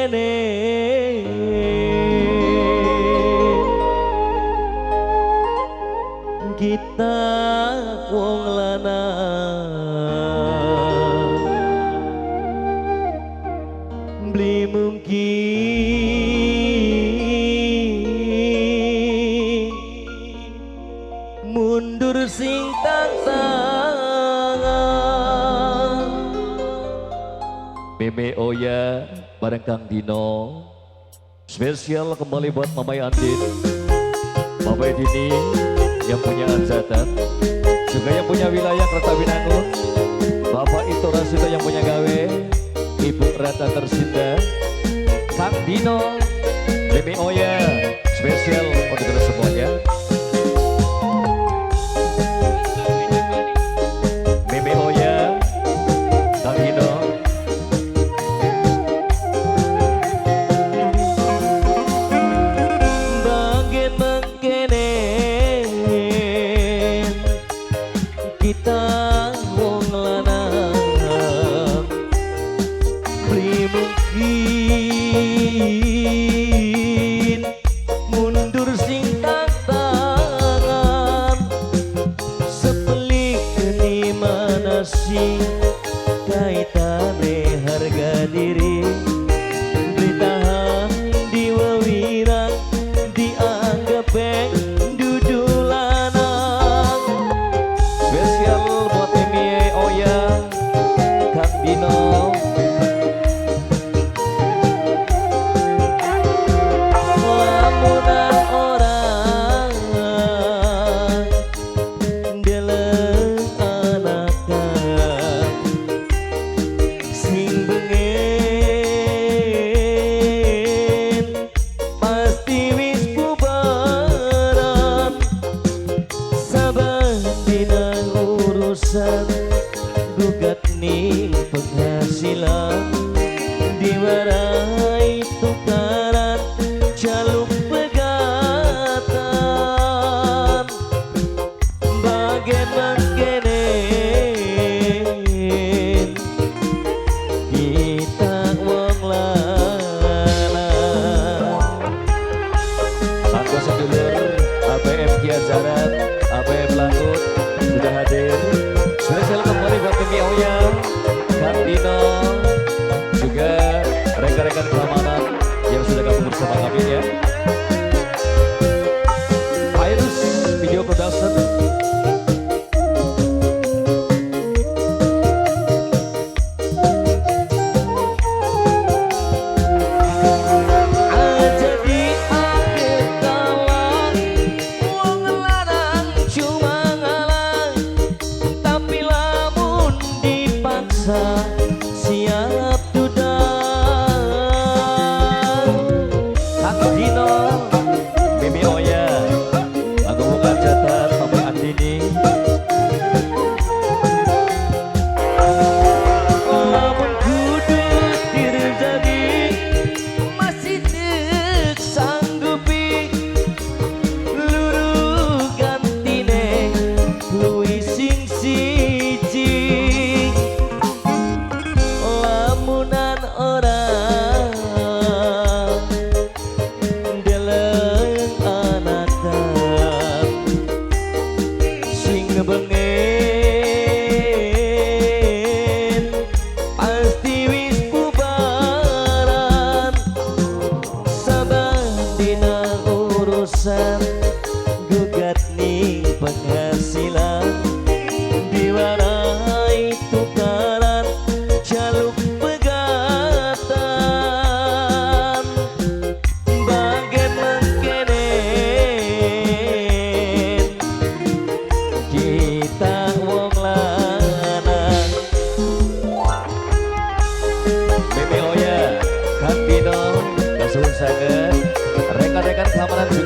mengkene, kita wong lanang beli mungkin mundur sing tantangan. Meme Oya bareng Kang Dino. Spesial kembali buat Mamai Andin, Mamai Dini yang punya hajatan, juga yang punya wilayah Kertawinangun, Bapak Ito Rasito yang punya gawe, Ibu Rata tercinta, Kang Dino, Meme Oya, spesial untuk kita semuanya. Meme Oya, Kang Dino. Bagian mengkene kita wong lanang beli mungkin mundur sing tantangan. Sepelik ni mana sih kaitane harga diri, beli tahan diwawirang dianggap beng dudu lanang. Spesial buat Meme Oya, Kang Dino. Lamunan orang deleng anakan sing bengen pasti wis bubaran. Saban dina urusan gugat ning penghasilan, diwarai tukaran jaluk pegatan. Bagian mengkene kita wong lanang. Mangga sedulur ABM Kiajaran, ABM Langut sudah hadir. Spesial kembali buat Meme Oya, Kang Dino, juga rekan-rekan keamanan yang sudah gabung bersama kami ya. Virus Video Production. Aja dianggap kalah, wong lanang cuma ngalah, tapi lamun dipaksa siap duda. Kang Dino, Meme Oya, lagu buka jatan Mami Andini. Lamun kudu terjadi masih tek sanggupi, luru gantine luwih sing siji. Lamunan orang deleng anakan sing bengen pasti wis bubaran. Saban dina urusan gugat ning penghasilan, diwarai tukaran jaluk pegatan. Bagian mengkene kita wong lanang. Meme Oya, Kang Dino, kasuhun sanget. Rekan-rekan keamanan juga